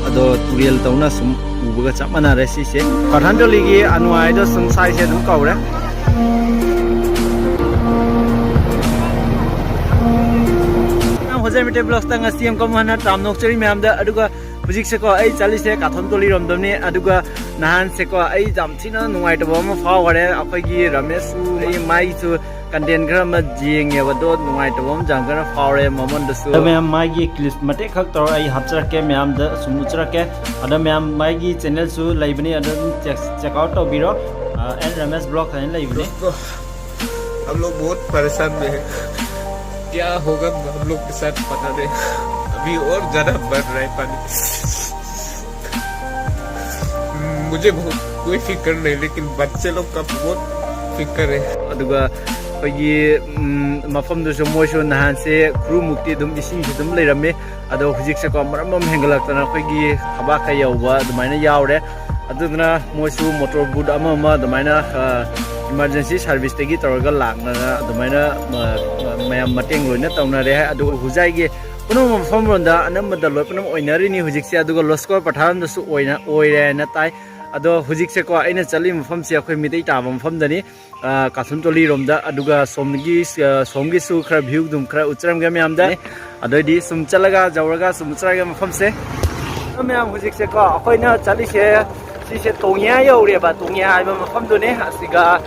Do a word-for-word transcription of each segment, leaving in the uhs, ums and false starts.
ꯑꯗꯣ ꯇꯨꯔꯦꯜ ꯇꯧꯅ ꯁꯨꯝ ꯎꯕꯒ ꯆꯞ ꯃꯥꯟꯅꯔꯦ ꯁꯤꯁꯦ꯫ ꯄꯊꯥꯟꯊꯣꯂꯤꯒꯤ ꯑꯅꯨꯡꯋꯥꯏꯗꯣ ꯁꯨꯝ ꯁ꯭ꯋꯥꯏꯁꯦ ꯑꯗꯨꯝ ꯀꯧꯔꯦ꯫ ꯍꯣꯖꯥꯏ ꯃꯩꯇꯩ ꯕ꯭ꯂꯣꯛꯁꯇ ꯉꯁꯤ ꯑꯃꯨꯛꯀ ꯍꯟꯅ ꯇꯥꯝꯅꯣꯛꯆꯔꯤ ꯃꯌꯥꯝꯗ꯫ ꯑꯗꯨꯒ ꯍꯧꯖꯤꯛꯁꯦꯀꯣ, ꯑꯩ ꯆꯠꯂꯤꯁꯦ ꯀꯥꯊꯣꯟ ꯇꯣꯂꯤꯔꯣꯝꯗꯅꯤ꯫ ꯑꯗꯨꯒ ꯅꯍꯥꯟꯁꯦꯀꯣ, ꯑꯩ ꯌꯥꯝ ꯊꯤꯅ ꯅꯨꯡꯉꯥꯏꯇꯕ ꯑꯃ ꯐꯥꯎꯈꯔꯦ꯫ ꯑꯩꯈꯣꯏꯒꯤ ꯔꯃꯦꯁꯁꯨ, ꯑꯩ ꯃꯥꯏꯁꯨ ꯀꯟꯇꯦꯟ ꯈꯔ ꯑꯃ ꯌꯦꯡꯉꯦꯕ, ꯑꯗꯣ ꯅꯨꯡꯉꯥꯏꯇꯕ ꯑꯃ ꯌꯥꯝ ꯀꯟꯅ ꯐꯥꯎꯔꯦ ꯃꯉꯣꯟꯗꯁꯨ꯫ ꯑꯗꯣ ꯃꯌꯥꯝ, ꯃꯥꯒꯤ ꯀ꯭ꯂꯤꯞ ꯃꯇꯦꯛ ꯈꯛ ꯇꯧꯔ ꯑꯩ ꯍꯥꯞꯆꯔꯛꯀꯦ, ꯃꯌꯥꯝꯗ ꯁꯨꯝ ꯎꯠꯆꯔꯛꯀꯦ꯫ ꯑꯗꯣ ꯃꯌꯥꯝ, ꯃꯥꯒꯤ ꯆꯦꯅꯦꯜꯁꯨ ꯂꯩꯕꯅꯤ, ꯑꯗꯨꯝ ꯆꯦꯛ, ꯆꯦꯛ ꯑꯥꯎꯠ ꯇꯧꯕꯤꯔꯣ꯫ ꯑꯦꯟ ꯔꯃꯦꯁ ꯕ꯭ꯂꯣꯛ ꯍꯥꯏꯅ ꯂꯩꯕꯅꯤ꯫ दोस्तों, हम लोग बहुत परेशान में हैं। क्या होगा हम लोग के साथ पता नहीं। अभी और ज्यादा बढ़ रहा है पानी। मुझे बहुत कोई फिक्र नहीं, लेकिन बच्चे लोग का बहुत फिक्र है। ꯑꯗꯨꯒ ꯑꯩꯈꯣꯏꯒꯤ, ꯎꯝ, ꯃꯐꯝꯗꯨꯁꯨ ꯃꯣꯏꯁꯨ ꯅꯍꯥꯟꯁꯦ ꯈꯨꯔꯨꯃꯨꯛꯇꯤ ꯑꯗꯨꯝ ꯏꯁꯤꯡꯁꯨ ꯑꯗꯨꯝ ꯂꯩꯔꯝꯃꯦ꯫ ꯑꯗꯣ ꯍꯧꯖꯤꯛꯁꯦꯀꯣ, ꯃꯔꯝ ꯑꯃ ꯍꯦꯟꯒꯠꯂꯛꯇꯅ ꯑꯩꯈꯣꯏꯒꯤ ꯊꯕꯥꯛꯀ ꯌꯧꯕ ꯑꯗꯨꯃꯥꯏꯅ ꯌꯥꯎꯔꯦ꯫ ꯑꯗꯨꯗꯨꯅ ꯃꯣꯏꯁꯨ ꯃꯣꯇꯣꯔ ꯕꯣꯠ ꯑꯃ ꯑꯃ ꯑꯗꯨꯃꯥꯏꯅ, ꯑ, ꯏꯃꯥꯔꯖꯦꯟꯁꯤ ꯁꯥꯔꯚꯤꯁꯇꯒꯤ ꯇꯧꯔꯒ ꯂꯥꯛꯅꯅ ꯑꯗꯨꯃꯥꯏꯅ, ꯑ, ꯑ, ꯃꯌꯥꯝ ꯃꯇꯦꯡ ꯂꯣꯏꯅ ꯇꯧꯅꯔꯦ꯫ ꯑꯗꯨꯒ ꯍꯨꯖꯥꯏꯒꯤ ꯄꯨꯝꯅꯃꯛ ꯃꯐꯝꯔꯣꯝꯗ ꯑꯅꯝꯕꯗ ꯂꯣꯏ ꯄꯨꯝꯅꯃꯛ ꯑꯣꯏꯅꯔꯤꯅꯤ ꯍꯧꯖꯤꯛꯁꯦ꯫ ꯑꯗꯨꯒ ꯂꯣꯁꯀꯣꯔ ꯄꯊꯥꯔꯝꯗꯁꯨ ꯑꯣꯏꯅ, ꯑꯣꯏꯔꯦ ꯍꯥꯏꯅ ꯇꯥꯏ꯫ ꯑꯗꯣ ꯍꯧꯖꯤꯛꯁꯦꯀꯣ, ꯑꯩꯅ ꯆꯠꯂꯤꯕ ꯃꯐꯝꯁꯦ ꯑꯩꯈꯣꯏ ꯃꯤꯇꯩ ꯇꯥꯕ ꯃꯐꯝꯗꯅꯤ, ꯑ, ꯀꯥꯁꯨꯟ ꯇꯣꯂꯤꯔꯣꯝꯗ꯫ ꯑꯗꯨꯒ ꯁꯣꯝꯒꯤ, ꯑ, ꯁꯣꯝꯒꯤꯁꯨ ꯈꯔ ꯚ꯭ꯌꯨ ꯑꯗꯨꯝ ꯈꯔ ꯎꯠꯆꯔꯝꯒꯦ ꯃꯌꯥꯝꯗ꯫ ꯑꯗꯨꯑꯣꯏꯗꯤ ꯁꯨꯝ ꯆꯠꯂꯒ, ꯌꯧꯔꯒ ꯁꯨꯝ ꯎꯠꯆꯔꯒꯦ ꯃꯐꯝꯁꯦ꯫ ꯑꯗꯣ ꯃꯌꯥꯝ, ꯍꯧꯖꯤꯛꯁꯦꯀꯣ, ꯑꯩꯈꯣꯏꯅ ꯆꯠꯂꯤꯁꯦ ꯁꯤꯁꯦ ꯇꯣꯡꯌꯥ ꯌꯧꯔꯦꯕ, ꯇꯣꯡꯌꯥ ꯍꯥꯏꯕ ꯃꯐꯝꯗꯨꯅꯦ꯫ ꯑꯁꯤꯒ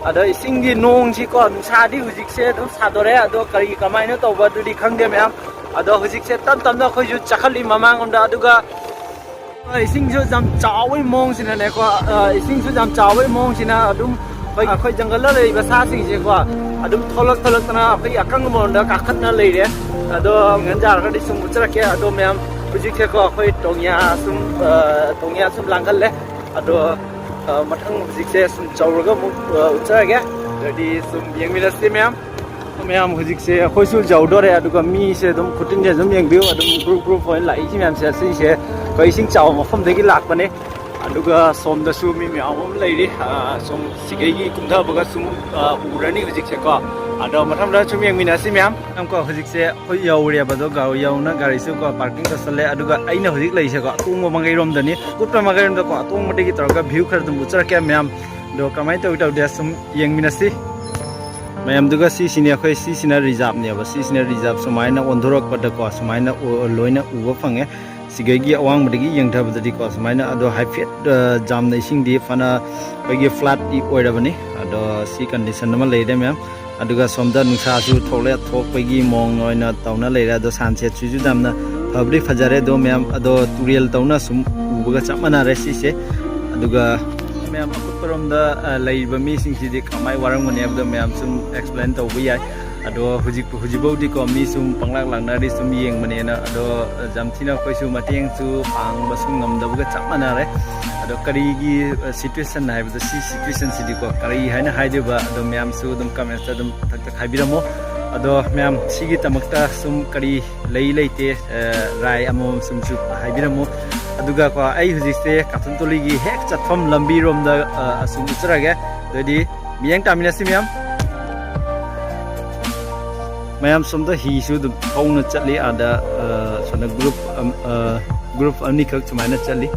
ꯑꯗꯣ ꯏꯁꯤꯡꯒꯤ ꯅꯣꯡꯁꯤꯀꯣ, ꯅꯨꯡꯁꯥꯗꯤ ꯍꯧꯖꯤꯛꯁꯦ ꯑꯗꯨꯝ ꯁꯥꯗꯣꯔꯦ, ꯑꯗꯣ ꯀꯔꯤ ꯀꯃꯥꯏꯅ ꯇꯧꯕ ꯑꯗꯨꯗꯤ ꯈꯪꯗꯦ ꯃꯌꯥꯝ꯫ ꯑꯗꯣ ꯍꯧꯖꯤꯛꯁꯦ ꯇꯞ ꯇꯞꯅ ꯑꯩꯈꯣꯏꯁꯨ ꯆꯥꯈꯠꯂꯤ ꯃꯃꯥꯡꯂꯣꯝꯗ꯫ ꯑꯗꯨꯒ ꯏꯁꯤꯡꯁꯨ ꯌꯥꯝ ꯆꯥꯎꯕꯒꯤ ꯃꯑꯣꯡꯁꯤꯅꯅꯦꯀꯣ, ꯑ, ꯏꯁꯤꯡꯁꯨ ꯌꯥꯝ ꯆꯥꯎꯕꯒꯤ ꯃꯑꯣꯡꯁꯤꯅ ꯑꯗꯨꯝ ꯑꯩꯈꯣꯏ, ꯑꯩꯈꯣꯏ ꯖꯪꯒꯜꯗ ꯂꯩꯔꯤꯕ ꯁꯥꯁꯤꯡꯁꯦꯀꯣ, ꯑꯗꯨꯝ ꯊꯣꯛꯂꯛ ꯊꯣꯛꯂꯛꯇꯅ ꯑꯩꯈꯣꯏꯒꯤ ꯑꯀꯪꯕ ꯃꯑꯣꯡꯗ ꯀꯥꯈꯠꯅ ꯂꯩꯔꯦ꯫ ꯑꯗꯣ ꯉꯟꯖꯥꯔꯒꯗꯤ ꯁꯨꯝ ꯎꯠꯆꯔꯛꯀꯦ꯫ ꯑꯗꯣ ꯃꯌꯥꯝ, ꯍꯧꯖꯤꯛꯁꯦꯀꯣ, ꯑꯩꯈꯣꯏ ꯇꯣꯡꯌꯥ ꯁꯨꯝ, ꯑ, ꯇꯣꯡꯌꯥ ꯁꯨꯝ ꯂꯥꯡꯒꯜꯂꯦ꯫ ꯑꯗꯣ, ꯑ, ꯃꯊꯪ ꯍꯧꯖꯤꯛꯁꯦ ꯁꯨꯝ ꯆꯧꯔꯒ ꯑꯃꯨꯛ, ꯑ, ꯎꯠꯆꯔꯒꯦ꯫ ꯑꯗꯨꯗꯤ ꯁꯨꯝ ꯌꯦꯡꯃꯤꯟꯅꯁꯤ ꯃꯌꯥꯝ꯫ ꯃꯌꯥꯝ, ꯍꯧꯖꯤꯛꯁꯦ ꯑꯩꯈꯣꯏꯁꯨ ꯌꯧꯗꯣꯔꯦ, ꯑꯗꯨꯒ ꯃꯤꯁꯦ ꯑꯗꯨꯝ ꯈꯨꯇꯤꯟꯁꯦ ꯑꯗꯨꯝ ꯌꯦꯡꯕꯤꯌꯨ, ꯑꯗꯨꯝ group group ꯑꯣꯏꯅ ꯂꯥꯛꯏꯁꯤ ꯃꯌꯥꯝꯁꯦ, ꯑꯁꯤꯁꯦ ꯑꯩꯈꯣꯏ ꯏꯁꯤꯡ ꯆꯥꯎꯕ ꯃꯐꯝꯗꯒꯤ ꯂꯥꯛꯄꯅꯦ꯫ ꯑꯗꯨꯒ ꯁꯣꯝꯗꯁꯨ ꯃꯤ ꯃꯌꯥꯝ ꯑꯃ ꯂꯩꯔꯤ꯫ ꯑ, ꯁꯣꯝ ꯁꯤꯒꯩꯒꯤ ꯀꯨꯝꯊꯕꯒ ꯁꯨꯝ, ꯑ, ꯎꯔꯅꯤ ꯍꯧꯖꯤꯛꯁꯦꯀꯣ꯫ ꯑꯗꯣ ꯃꯊꯪꯗ ꯁꯨꯝ ꯌꯦꯡꯃꯤꯟꯅꯁꯤ ꯃꯌꯥꯝ꯫ ꯃꯌꯥꯝ ꯀꯣ, ꯍꯧꯖꯤꯛꯁꯦ ꯑꯩꯈꯣꯏ ꯌꯧꯔꯦꯕ, ꯑꯗꯣ ꯒꯥꯔꯤ ꯌꯧꯅ ꯒꯥꯔꯤꯁꯨ ꯀꯣ ꯄꯥꯔꯀꯤꯡ ꯇꯧꯁꯜꯂꯦ꯫ ꯑꯗꯨꯒ ꯑꯩꯅ ꯍꯧꯖꯤꯛ ꯂꯩꯔꯤꯁꯦꯀꯣ ꯑꯇꯣꯡꯕ ꯃꯥꯏꯀꯩꯔꯣꯝꯗꯅꯤ, ꯀꯨꯠꯄ ꯃꯥꯏꯀꯩꯔꯣꯝꯗꯀꯣ ꯑꯇꯣꯡꯕꯗꯒꯤ ꯇꯧꯔꯒ ꯚ꯭ꯌꯨ ꯈꯔ ꯑꯗꯨꯝ ꯎꯠꯆꯔꯛꯀꯦ ꯃꯌꯥꯝ꯫ ꯑꯗꯣ ꯀꯃꯥꯏꯅ ꯇꯧꯏ ꯇꯧꯗꯦ ꯁꯨꯝ ꯌꯦꯡꯃꯤꯟꯅꯁꯤ꯫ ꯃꯌꯥꯝꯗꯨꯒ ꯁꯤꯁꯤꯅꯦ ꯑꯩꯈꯣꯏ, ꯁꯤꯁꯤꯅ ꯔꯤꯖꯥꯔꯞꯅꯦꯕ, ꯁꯤꯁꯤꯅ ꯔꯤꯖꯥꯔꯞ ꯁꯨꯃꯥꯏꯅ ꯑꯣꯟꯊꯣꯔꯛꯄꯗꯀꯣ ꯁꯨꯃꯥꯏꯅ ꯎ- ꯂꯣꯏꯅ ꯎꯕ ꯐꯪꯉꯦ꯫ ꯁꯤꯒꯩꯒꯤ ꯑꯋꯥꯡꯕꯗꯒꯤ ꯌꯦꯡꯊꯕꯗꯗꯤꯀꯣ ꯁꯨꯃꯥꯏꯅ, ꯑꯗꯣ ꯍꯥꯏꯐꯦꯠ ꯑ, ꯖꯥꯝꯅ ꯏꯁꯤꯡꯗꯤ ꯐꯅ ꯑꯩꯈꯣꯏꯒꯤ ꯐ꯭ꯂꯥꯠꯇꯤ ꯑꯣꯏꯔꯕꯅꯤ꯫ ꯑꯗꯣ ꯁꯤ ꯀꯟꯗꯤꯁꯟ ꯑꯃ ꯂꯩꯔꯦ ꯃꯌꯥꯝ꯫ ꯑꯗꯨꯒ ꯁꯣꯝꯗ ꯅꯨꯡꯁꯥꯁꯨ ꯊꯣꯛꯂꯦ, ꯊꯣꯛꯄꯒꯤ ꯃꯑꯣꯡ ꯑꯣꯏꯅ ꯇꯧꯅ ꯂꯩꯔꯦ꯫ ꯑꯗꯣ ꯁꯟꯁꯦꯠꯁꯤꯁꯨ ꯌꯥꯝꯅ ꯐꯕꯗꯤ ꯐꯖꯔꯦ꯫ ꯑꯗꯣ ꯃꯌꯥꯝ, ꯑꯗꯣ ꯇꯨꯔꯦꯜ ꯇꯧꯅ ꯁꯨꯝ ꯎꯕꯒ ꯆꯞ ꯃꯥꯟꯅꯔꯦ ꯁꯤꯁꯦ꯫ ꯑꯗꯨꯒ ꯃꯌꯥꯝ ꯑꯀꯨꯠꯄꯔꯣꯝꯗ ꯑ, ꯂꯩꯔꯤꯕ ꯃꯤꯁꯤꯡꯁꯤꯗꯤ ꯀꯃꯥꯏ ꯋꯥꯔꯝꯒꯅꯤ ꯍꯥꯏꯕꯗꯣ ꯃꯌꯥꯝ ꯁꯨꯝ ꯑꯦꯛꯁꯄ꯭ꯂꯦꯟ ꯇꯧꯕ ꯌꯥꯏ꯫ ꯑꯗꯣ ꯍꯧꯖꯤꯛ ꯍꯧꯖꯤꯛꯐꯥꯎꯗꯤꯀꯣ ꯃꯤ ꯁꯨꯝ ꯄꯪꯂꯥꯛ ꯂꯥꯛꯅꯔꯤ, ꯁꯨꯝ ꯌꯦꯡꯕꯅꯦꯅ꯫ ꯑꯗꯣ ꯌꯥꯝ ꯊꯤꯅ ꯑꯩꯈꯣꯏꯁꯨ ꯃꯇꯦꯡꯁꯨ ꯄꯥꯡꯕꯁꯨ ꯉꯝꯗꯕꯒ ꯆꯞ ꯃꯥꯟꯅꯔꯦ꯫ ꯑꯗꯣ ꯀꯔꯤꯒꯤ ꯁꯤꯆꯨꯋꯦꯁꯟ ꯍꯥꯏꯕꯗꯣ, ꯁꯤ ꯁꯤꯆꯨꯋꯦꯁꯟꯁꯤꯗꯤꯀꯣ ꯀꯔꯤ ꯍꯥꯏꯅ ꯍꯥꯏꯗꯣꯏꯕ, ꯑꯗꯣ ꯃꯌꯥꯝꯁꯨ ꯑꯗꯨꯝ ꯀꯃꯦꯟꯁꯇ ꯑꯗꯨꯝ ꯊꯛ ꯊꯛ ꯍꯥꯏꯕꯤꯔꯝꯃꯣ꯫ ꯑꯗꯣ ꯃꯌꯥꯝ ꯁꯤꯒꯤꯗꯃꯛꯇ ꯁꯨꯝ ꯀꯔꯤ ꯂꯩ ꯂꯩꯇꯦ, ꯑ, ꯔꯥꯏ ꯑꯃꯃꯝ ꯁꯨꯝꯁꯨ ꯍꯥꯏꯕꯤꯔꯝꯃꯣ꯫ ꯑꯗꯨꯒ ꯀꯣ, ꯑꯩ ꯍꯧꯖꯤꯛꯁꯦ ꯀꯥꯊꯟ ꯇꯣꯂꯤꯒꯤ ꯍꯦꯛ ꯆꯠꯐꯝ ꯂꯝꯕꯤꯔꯣꯝꯗ, ꯑ, ꯑꯁꯨꯝ ꯎꯠꯆꯔꯒꯦ꯫ ꯑꯗꯨꯗꯤ ꯃꯤꯠꯌꯦꯡ ꯇꯥꯃꯤꯟꯅꯁꯤ ꯃꯌꯥꯝ꯫ ꯃꯌꯥꯝ ꯁꯣꯝꯗ ꯍꯤꯁꯨ ꯑꯗꯨꯝ ꯊꯧꯅ ꯆꯠꯂꯤ꯫ ꯑꯥꯗ, ꯑ, ꯁꯣꯝꯗ ꯒ꯭ꯔꯨꯞ ꯑꯝ-, ꯑ, ꯒ꯭ꯔꯨꯞ ꯑꯅꯤꯈꯛ ꯁꯨꯃꯥꯏꯅ ꯆꯠꯂꯤ꯫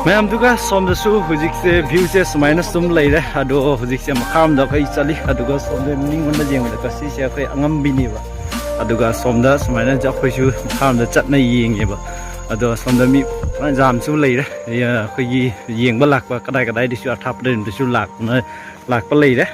ꯃꯌꯥꯝꯗꯨꯒ ꯁꯣꯝꯗꯁꯨ ꯍꯧꯖꯤꯛꯁꯦ ꯚ꯭ꯌꯨꯁꯦ ꯁꯨꯃꯥꯏꯅ ꯁꯨꯝ ꯂꯩꯔꯦ꯫ ꯑꯗꯣ ꯍꯧꯖꯤꯛꯁꯦ ꯃꯈꯥꯔꯣꯝꯗ ꯑꯩꯈꯣꯏ ꯆꯠꯂꯤ꯫ ꯑꯗꯨꯒ ꯁꯣꯝꯗ ꯃꯅꯤꯡꯂꯣꯝꯗ ꯌꯦꯡꯕꯗ ꯁꯤꯁꯦ ꯑꯩꯈꯣꯏ ꯑꯉꯝꯕꯤꯅꯦꯕ꯫ ꯑꯗꯨꯒ ꯁꯣꯝꯗ ꯁꯨꯃꯥꯏꯅ ꯑꯩꯈꯣꯏꯁꯨ ꯃꯈꯥꯔꯣꯝꯗ ꯆꯠꯅ ꯌꯦꯡꯉꯦꯕ꯫ ꯑꯗꯣ ꯁꯣꯝꯗ ꯃꯤ ꯐꯅꯌꯥꯝꯁꯨ ꯂꯩꯔꯦ꯫ ꯑꯩꯈꯣꯏꯒꯤ ꯌꯦꯡꯕ ꯂꯥꯛꯄ ꯀꯗꯥꯏ ꯀꯗꯥꯏꯗꯁꯨ ꯑꯊꯥꯞꯄꯗꯁꯨ ꯂꯥꯛꯄꯅ ꯂꯥꯛꯄ ꯂꯩꯔꯦ꯫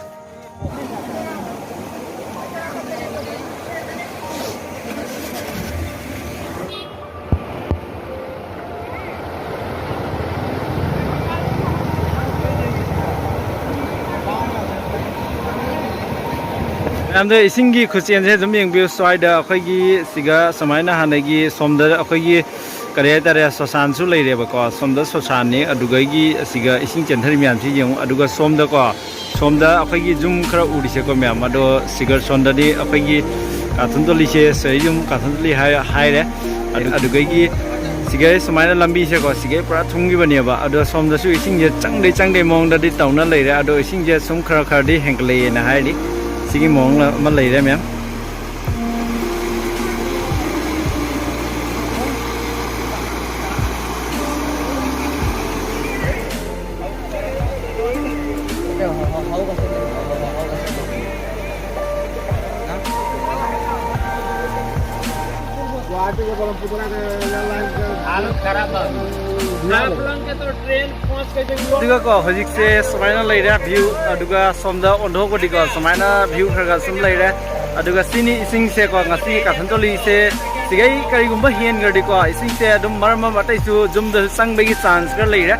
ꯃꯌꯥꯝꯗ ꯏꯁꯤꯡꯒꯤ ꯈꯨꯆꯦꯟꯁꯦ ꯑꯗꯨꯝ ꯌꯦꯡꯕꯤꯌꯨ꯫ ꯁ꯭ꯋꯥꯏꯗ ꯑꯩꯈꯣꯏꯒꯤ ꯁꯤꯒ ꯁꯨꯃꯥꯏꯅ ꯍꯥꯟꯅꯒꯤ ꯁꯣꯝꯗ ꯑꯩꯈꯣꯏꯒꯤ ꯀꯔꯤ ꯍꯥꯏꯇꯥꯔꯦ, ꯁꯣꯁꯥꯟꯁꯨ ꯂꯩꯔꯦꯕꯀꯣ꯫ ꯁꯣꯝꯗ ꯁꯣꯁꯥꯟꯅꯤ, ꯑꯗꯨꯗꯒꯤ ꯑꯁꯤꯒ ꯏꯁꯤꯡ ꯆꯦꯟꯊꯔꯤ ꯃꯌꯥꯝꯁꯤ ꯌꯦꯡꯉꯨ꯫ ꯑꯗꯨꯒ ꯁꯣꯝꯗꯀꯣ, ꯁꯣꯝꯗ ꯑꯩꯈꯣꯏꯒꯤ ꯖꯨꯝ ꯈꯔ ꯎꯔꯤꯁꯦꯀꯣ ꯃꯌꯥꯝ, ꯑꯗꯣ ꯁꯤꯒ ꯁꯣꯝꯗꯗꯤ ꯑꯩꯈꯣꯏꯒꯤ ꯀꯥꯊꯨꯟ ꯇꯣꯂꯤꯁꯦ, ꯁꯤꯗꯩ ꯌꯨꯝ ꯀꯥꯊꯨꯟ ꯇꯣꯂꯤ ꯍꯥꯏ-, ꯍꯥꯏꯔꯦ꯫ ꯑꯗꯨ-, ꯑꯗꯨꯗꯒꯤ ꯁꯤꯒꯩ ꯁꯨꯃꯥꯏꯅ ꯂꯝꯕꯤꯁꯦꯀꯣ, ꯁꯤꯒꯩ ꯄꯨꯔꯥ ꯊꯨꯝꯈꯤꯕꯅꯦꯕ꯫ ꯑꯗꯣ ꯁꯣꯝꯗꯁꯨ ꯏꯁꯤꯡꯁꯦ ꯆꯪꯗꯦ ꯆꯪꯗꯦ ꯃꯑꯣꯡꯗꯗꯤ ꯇꯧꯅ ꯂꯩꯔꯦ꯫ ꯑꯗꯣ ꯏꯁꯤꯡꯁꯦ ꯁꯨꯝ ꯈꯔ ꯈꯔꯗꯤ ꯍꯦꯟꯒꯠꯂꯛꯑꯦꯅ ꯍꯥꯏꯔꯤ꯫ ꯁꯤꯒꯤ ꯃꯑꯣꯡ ꯑꯃ ꯂꯩꯔꯦ, ꯃꯌꯥꯝ꯫ ꯑꯗꯨꯒꯀꯣ, ꯍꯧꯖꯤꯛꯁꯦ ꯁꯨꯃꯥꯏꯅ ꯂꯩꯔꯦ ꯚ꯭ꯌꯨ꯫ ꯑꯗꯨꯒ ꯁꯣꯝꯗ ꯑꯣꯟꯊꯣꯛꯄꯗꯤꯀꯣ, ꯁꯨꯃꯥꯏꯅ ꯚ꯭ꯌꯨ ꯈꯔ ꯈꯔ ꯁꯨꯝ ꯂꯩꯔꯦ꯫ ꯑꯗꯨꯒ ꯁꯤꯅꯤ ꯏꯁꯤꯡꯁꯦꯀꯣ, ꯉꯁꯤ ꯀꯥꯊꯟ ꯇꯣꯂꯤꯁꯦ ꯁꯤꯒꯩ ꯀꯔꯤꯒꯨꯝꯕ ꯍꯦꯟꯈ꯭ꯔꯗꯤꯀꯣ, ꯏꯁꯤꯡꯁꯦ ꯑꯗꯨꯝ ꯃꯔꯝ ꯑꯃ ꯑꯇꯩꯁꯨ ꯌꯨꯝꯗꯁꯨ ꯆꯪꯕꯒꯤ ꯆꯥꯟꯁ ꯈꯔ ꯂꯩꯔꯦ꯫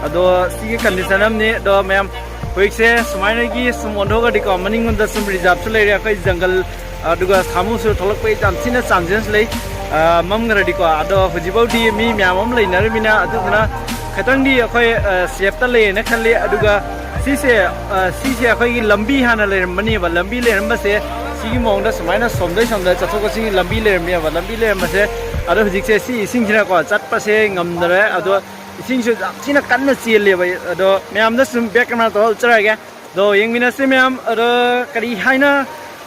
ꯑꯗꯣ ꯁꯤꯒꯤ ꯀꯟꯗꯤꯁꯟ ꯑꯃꯅꯤ꯫ ꯑꯗꯣ ꯃꯌꯥꯝ, ꯍꯧꯖꯤꯛꯁꯦ ꯁꯨꯃꯥꯏꯅꯒꯤ ꯁꯨꯝ ꯑꯣꯟꯊꯣꯛꯑꯗꯤꯀꯣ, ꯃꯅꯤꯡꯂꯣꯝꯗ ꯁꯨꯝ ꯔꯤꯖꯥꯞꯁꯨ ꯂꯩꯔꯦ꯫ ꯑꯩꯈꯣꯏ ꯖꯪꯒꯜ, ꯑꯗꯨꯒ ꯁꯥꯃꯨꯁꯨ ꯊꯣꯛꯂꯛꯄꯒꯤ ꯌꯥꯝ ꯊꯤꯅ ꯆꯥꯟꯁꯦꯁ ꯂꯩ, ꯑ, ꯃꯝꯈ꯭ꯔꯗꯤꯀꯣ꯫ ꯑꯗꯣ ꯍꯧꯖꯤꯛꯐꯥꯎꯗꯤ ꯃꯤ ꯃꯌꯥꯝ ꯑꯃ ꯂꯩꯅꯔꯤꯕꯅꯤꯅ, ꯑꯗꯨꯗꯨꯅ ꯈꯤꯇꯪꯗꯤ ꯑꯩꯈꯣꯏ, ꯑ, ꯁꯦꯞꯇ ꯂꯩꯌꯦꯅ ꯈꯜꯂꯤ꯫ ꯑꯗꯨꯒ ꯁꯤꯁꯦ, ꯑ, ꯁꯤꯁꯦ ꯑꯩꯈꯣꯏꯒꯤ ꯂꯝꯕꯤ ꯍꯥꯟꯅ ꯂꯩꯔꯝꯕꯅꯦꯕ꯫ ꯂꯝꯕꯤ ꯂꯩꯔꯝꯕꯁꯦ ꯁꯤꯒꯤ ꯃꯑꯣꯡꯗ ꯁꯨꯃꯥꯏꯅ ꯁꯣꯝꯗꯩ ꯁꯣꯝꯗ ꯆꯠꯊꯣꯛ ꯆꯠꯁꯤꯟꯒꯤ ꯂꯝꯕꯤ ꯂꯩꯔꯝꯃꯦꯕ꯫ ꯂꯝꯕꯤ ꯂꯩꯔꯝꯕꯁꯦ, ꯑꯗꯣ ꯍꯧꯖꯤꯛꯁꯦ ꯁꯤ ꯏꯁꯤꯡꯁꯤꯅꯀꯣ ꯆꯠꯄꯁꯦ ꯉꯝꯗꯔꯦ꯫ ꯑꯗꯣ ꯏꯁꯤꯡꯁꯨ ꯌꯥꯝ ꯊꯤꯅ ꯀꯟꯅ ꯆꯦꯜꯂꯦꯕ꯫ ꯑꯗꯣ ꯃꯌꯥꯝꯗ ꯁꯨꯝ ꯕꯦꯛ ꯀꯦꯃꯦꯔꯥ ꯇꯧꯔ ꯎꯠꯆꯔꯛꯑꯒꯦ꯫ ꯑꯗꯣ ꯌꯦꯡꯃꯤꯟꯅꯁꯤ ꯃꯌꯥꯝ꯫ ꯑꯗꯣ ꯀꯔꯤ ꯍꯥꯏꯅ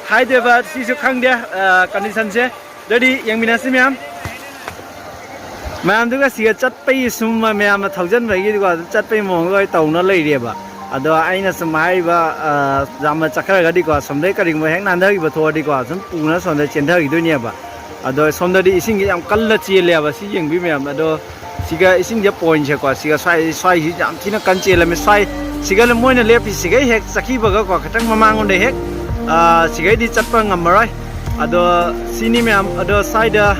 ꯍꯥꯏꯗꯣꯏꯕ ꯁꯤꯁꯨ ꯈꯪꯗꯦ, ꯑ, ꯀꯟꯗꯤꯁꯟꯁꯦ꯫ ꯑꯗꯨꯗꯤ ꯌꯦꯡꯃꯤꯟꯅꯁꯤ ꯃꯌꯥꯝ꯫ ꯃꯌꯥꯝꯗꯨꯒ ꯁꯤꯒ ꯆꯠꯄꯒꯤ ꯁꯨꯝ ꯃꯌꯥꯝꯅ ꯊꯧꯖꯟꯕꯒꯤꯗꯤꯀꯣ, ꯑꯗꯨꯝ ꯆꯠꯄꯒꯤ ꯃꯑꯣꯡꯗ ꯑꯣꯏ ꯇꯧꯅ ꯂꯩꯔꯦꯕ꯫ ꯑꯗꯣ ꯑꯩꯅ ꯁꯨꯝ ꯍꯥꯏꯔꯤꯕ, ꯑ, ꯌꯥꯝꯅ ꯆꯠꯈ꯭ꯔꯒꯗꯤꯀꯣ, ꯁꯣꯝꯗꯩ ꯀꯔꯤꯒꯨꯝꯕ ꯍꯦꯛ ꯅꯥꯟꯊꯈꯤꯕ ꯊꯣꯛꯑꯗꯤꯀꯣ, ꯁꯨꯝ ꯄꯨꯅ ꯁꯣꯝꯗ ꯆꯦꯟꯊꯈꯤꯗꯣꯏꯅꯦꯕ꯫ ꯑꯗꯣ ꯁꯣꯝꯗꯗꯤ ꯏꯁꯤꯡꯁꯦ ꯌꯥꯝ ꯀꯜꯂ ꯆꯦꯜꯂꯦꯕ꯫ ꯁꯤ ꯌꯦꯡꯕꯤ ꯃꯌꯥꯝ꯫ ꯑꯗꯣ ꯁꯤꯒ ꯏꯁꯤꯡꯁꯦ ꯄꯣꯏꯟꯁꯦꯀꯣ, ꯁꯤꯒ ꯁ꯭ꯋꯥꯏ, ꯁ꯭ꯋꯥꯏꯁꯤ ꯌꯥꯝ ꯊꯤꯅ ꯀꯟ ꯆꯦꯜꯂꯝꯃꯤ꯫ ꯁ꯭ꯋꯥꯏ, ꯁꯤꯒ ꯃꯣꯏꯅ ꯂꯦꯞꯄꯤꯁꯤꯒꯩ ꯍꯦꯛ ꯆꯠꯈꯤꯕꯒꯀꯣ, ꯈꯤꯇꯪ ꯃꯃꯥꯡꯂꯣꯝꯗ ꯍꯦꯛ, ꯑ, ꯁꯤꯒꯩꯗꯤ ꯆꯠꯄ ꯉꯝꯃꯔꯣꯏ꯫ ꯑꯗꯣ ꯁꯤꯅꯤ ꯃꯌꯥꯝ꯫ ꯑꯗꯣ ꯁ꯭ꯋꯥꯏꯗ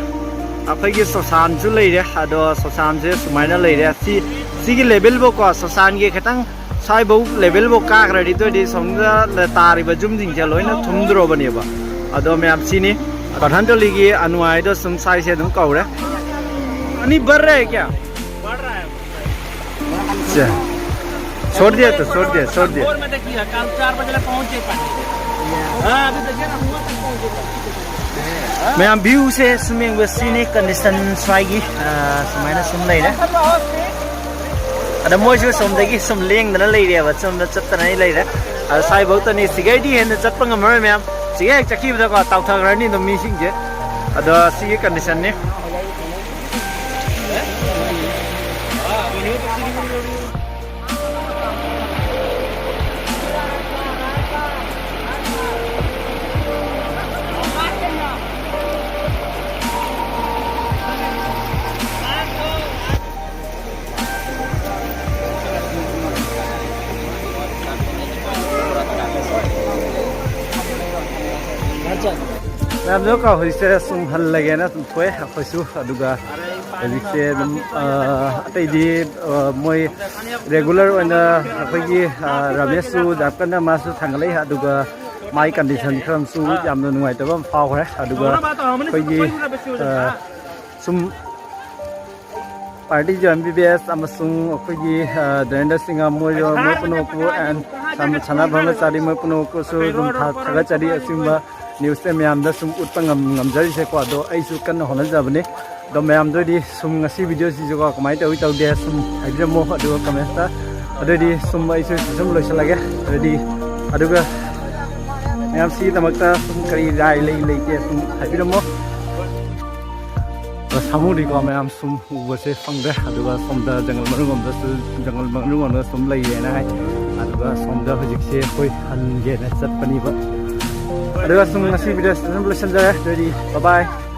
ꯑꯩꯈꯣꯏꯒꯤ ꯁꯣꯁꯥꯟꯁꯨ ꯂꯩꯔꯦ꯫ ꯑꯗꯣ ꯁꯣꯁꯥꯟꯁꯦ ꯁꯨꯃꯥꯏꯅ ꯂꯩꯔꯦ꯫ ꯁꯤ, ꯁꯤꯒꯤ ꯂꯦꯚꯦꯜꯐꯥꯎꯀꯣ, ꯁꯣꯁꯥꯟꯒꯤ ꯈꯤꯇꯪ ꯁ꯭ꯋꯥꯏꯐꯧ ꯂꯦꯚꯦꯜꯐꯥꯎ ꯀꯥꯈ꯭ꯔꯗꯤ, ꯑꯗꯨꯑꯣꯏꯗꯤ ꯁꯣꯝꯗ ꯇꯥꯔꯤꯕ ꯌꯨꯝꯁꯤꯡꯁꯦ ꯂꯣꯏꯅ ꯊꯨꯝꯗ꯭ꯔꯣꯕꯅꯦꯕ꯫ ꯑꯗꯣ ꯃꯌꯥꯝ ꯁꯤꯅꯤ ꯄꯊꯥꯟꯊꯣꯂꯤꯒꯤ ꯑꯅꯨ ꯍꯥꯏꯗꯣ ꯁꯨꯝ ꯁ꯭ꯋꯥꯏꯁꯦ ꯑꯗꯨꯝ ꯀꯧꯔꯦ꯫ ꯑꯅꯤ ꯕꯔ ꯔꯦ ꯀꯌꯥ? ꯁꯦ꯫ छोड़ दिया तो, छोड़ दिया, छोड़ दिया। भोर में देखिए, कल चार बजे पहुंचे पानी। हाँ, अभी देखिए ना, हुआ तक पहुंचे पानी। ꯃꯌꯥꯝ, ꯚ꯭ꯌꯨꯁꯦ ꯁꯨꯝ ꯌꯦꯡꯕ, ꯁꯤꯅꯤ ꯀꯟꯗꯤꯁꯟ ꯁ꯭ꯋꯥꯏꯒꯤ꯫ ꯑꯥ, ꯁꯨꯃꯥꯏꯅ ꯁꯨꯝ ꯂꯩꯔꯦ꯫ ꯑꯗ ꯃꯣꯏꯁꯨ ꯁꯣꯝꯗꯒꯤ ꯁꯨꯝ ꯂꯦꯡꯗꯅ ꯂꯩꯔꯦꯕ, ꯁꯣꯝꯗ ꯆꯠꯇꯅ ꯑꯩ ꯂꯩꯔꯦ꯫ ꯑꯗ ꯁ꯭ꯋꯥꯏꯐꯧꯇꯅꯤ, ꯁꯤꯒꯩꯗꯤ ꯍꯦꯟꯅ ꯆꯠꯄ ꯉꯝꯃꯔꯣꯏ ꯃꯌꯥꯝ꯫ ꯁꯤꯒ ꯍꯦꯛ ꯆꯠꯈꯤꯕꯗꯀꯣ ꯇꯥꯎꯊꯈ꯭ꯔꯅꯤ ꯑꯗꯨꯝ ꯃꯤꯁꯤꯡꯁꯦ꯫ ꯑꯗꯣ ꯁꯤꯒꯤ ꯀꯟꯗꯤꯁꯟꯅꯤ꯫ ꯃꯌꯥꯝꯗꯣ ꯀꯣ, ꯍꯧꯖꯤꯛꯁꯦ ꯁꯨꯝ ꯍꯜꯂꯒꯦꯅ ꯁꯨꯝ ꯊꯣꯛꯑꯦ ꯑꯩꯈꯣꯏꯁꯨ꯫ ꯑꯗꯨꯒ ꯍꯧꯖꯤꯛꯁꯦ ꯑꯗꯨꯝ, ꯑ, ꯑꯇꯩꯗꯤ, ꯑ, ꯃꯣꯏ ꯔꯦꯒꯨꯂꯔ ꯑꯣꯏꯅ ꯑꯩꯈꯣꯏꯒꯤ, ꯑ, ꯔꯥꯃꯦꯁꯁꯨ ꯌꯥꯝ ꯀꯟꯅ ꯃꯥꯁꯨ ꯊꯥꯡꯒꯠꯂꯛꯏ꯫ ꯑꯗꯨꯒ ꯃꯥꯒꯤ ꯀꯟꯗꯤꯁꯟ ꯈꯔ ꯑꯃꯁꯨ ꯌꯥꯝꯅ ꯅꯨꯡꯉꯥꯏꯇꯕ ꯑꯃ ꯐꯥꯎꯈ꯭ꯔꯦ꯫ ꯑꯗꯨꯒ ꯑꯩꯈꯣꯏꯒꯤ, ꯑ, ꯁꯨꯝ ꯄꯥꯔꯇꯤꯁꯨ ꯑꯦꯝ ꯕꯤ ꯕꯤ ꯑꯦꯁ ꯑꯃꯁꯨꯡ ꯑꯩꯈꯣꯏꯒꯤ, ꯑ, ꯙꯤꯔꯦꯟꯗ꯭ꯔ ꯁꯤꯡꯍ ꯃꯣꯏ, ꯃꯣꯏ ꯄꯨꯝꯅꯃꯛꯄꯨ and ꯁꯥꯟ-, ꯁꯥꯟꯅ ꯐꯅꯆꯥꯔꯤ ꯃꯣꯏ ꯄꯨꯝꯅꯃꯛꯄꯨꯁꯨ ꯑꯗꯨꯝ ꯊꯥ-, ꯊꯥꯒꯠꯆꯔꯤ꯫ ꯑꯁꯤꯒꯨꯝꯕ ꯅ꯭ꯌꯨꯁꯁꯦ ꯃꯌꯥꯝꯗ ꯁꯨꯝ ꯎꯠꯄ ꯉꯝ-, ꯉꯝꯖꯔꯤꯁꯦꯀꯣ꯫ ꯑꯗꯣ ꯑꯩꯁꯨ ꯀꯟꯅ ꯍꯣꯠꯅꯖꯕꯅꯤ꯫ ꯑꯗꯣ ꯃꯌꯥꯝꯗ ꯑꯣꯏꯗꯤ ꯁꯨꯝ ꯉꯁꯤ ꯚꯤꯗꯤꯑꯣꯁꯤꯁꯨꯀꯣ ꯀꯃꯥꯏꯅ ꯇꯧꯏ ꯇꯧꯗꯦ ꯁꯨꯝ ꯍꯥꯏꯕꯤꯔꯝꯃꯣ꯫ ꯑꯗꯨꯒ ꯀꯃꯦꯟꯠꯇ, ꯑꯗꯨꯑꯣꯏꯗꯤ ꯁꯨꯝ ꯑꯩꯁꯨ ꯁꯤ ꯁꯨꯝ ꯂꯣꯏꯁꯤꯜꯂꯒꯦ꯫ ꯑꯗꯨꯗꯤ, ꯑꯗꯨꯒ ꯃꯌꯥꯝ ꯁꯤꯒꯤꯗꯃꯛꯇ ꯁꯨꯝ ꯀꯔꯤ ꯔꯥꯏ ꯂꯩ ꯂꯩꯇꯦ ꯁꯨꯝ ꯍꯥꯏꯕꯤꯔꯝꯃꯣ꯫ ꯑꯗꯣ ꯁꯥꯃꯨꯗꯤꯀꯣ ꯃꯌꯥꯝ ꯁꯨꯝ ꯎꯕꯁꯦ ꯐꯪꯗ꯭ꯔꯦ꯫ ꯑꯗꯨꯒ ꯁꯣꯝꯗ ꯖꯪꯒꯜ ꯃꯅꯨꯡ ꯂꯣꯝꯗꯁꯨ, ꯖꯪꯒꯜ ꯃꯅꯨꯡ ꯂꯣꯝꯗ ꯁꯨꯝ ꯂꯩꯌꯦꯅ ꯍꯥꯏ꯫ ꯑꯗꯨꯒ ꯁꯣꯝꯗ ꯍꯧꯖꯤꯛꯁꯦ ꯑꯩꯈꯣꯏ ꯍꯟꯒꯦꯅ ꯆꯠꯄꯅꯤꯕ꯫ ꯑꯗꯨꯒ ꯁꯨꯝ ꯉꯁꯤ ꯚꯤꯗꯤꯑꯣꯁꯤ ꯑꯗꯨꯝ ꯂꯣꯏꯁꯤꯟꯖꯔꯦ꯫ ꯑꯗꯨꯗꯤ bye bye꯫